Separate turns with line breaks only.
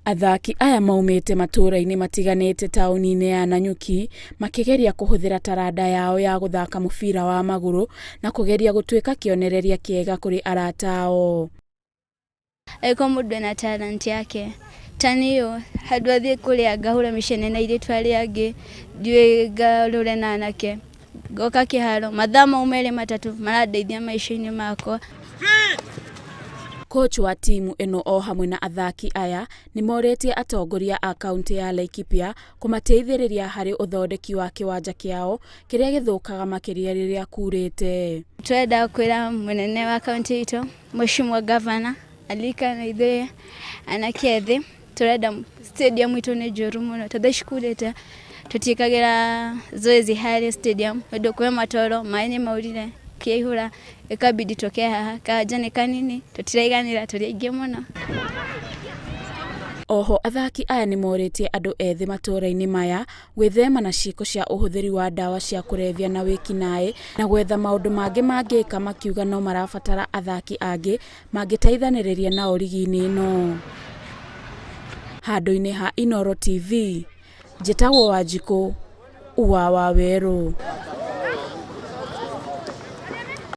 Athaki aya maumĩte matũũra-inĩ matiganĩte taũni-inĩ ya Nanyuki makĩgeria kũhũthĩra taranda yao ya gũthaka mũbira wa magũrũ na kũgeria gũtuĩka kĩonereria kĩega kũrĩ arata ao.
Angĩkorwo mũndũ ena talent yake ta niĩ handũ athiĩ kũrĩa ngahũra mĩcene na airĩtu arĩa angĩ, thiĩ ngarũre na anake, ngoka kĩharo mathaa mau merĩ matatũ marandeithia maica-inĩ makwa.
Coach wa timu ĩno o hamwe na athaki aya nĩ morĩtie atongoria a kaunti ya Laikipia kũmateithĩrĩria harĩ ũthondeki wa kĩwanja kĩao kĩrĩa gĩthũkaga makĩria rĩrĩa kurĩte.
Tũrenda kwĩra mũnene wa kaunti itũ, Mheshimiwa Governor, aririkane ithuĩ anake ethĩ, tũrenda stadium itũ nĩ njũru mũno, ta thaa ici kurĩte tũtiĩkagĩra zoezi harĩa stadium tondũ kwĩ matoro, maĩ nĩ maurire, kĩaihũra ĩkabidi tũke haha, kawanja nĩ kanini tũtiraiganĩra tũrĩ aingĩ mũno.
Oho athaki aya nĩ morĩtie andũ ethĩ matũũra-inĩ maya gwĩthema na ciĩko cia ũhũthĩri wa ndawa cia kũrebia na wĩkinaĩ na gwetha maũndũ mangĩ mangĩka makiuga no marabatara athaki angĩ mangĩteithanĩrĩria nao rigi-inĩ ĩno. Handũ-inĩ ha Inooro TV, njĩtagwo Wanjikũ wa Wawerũ.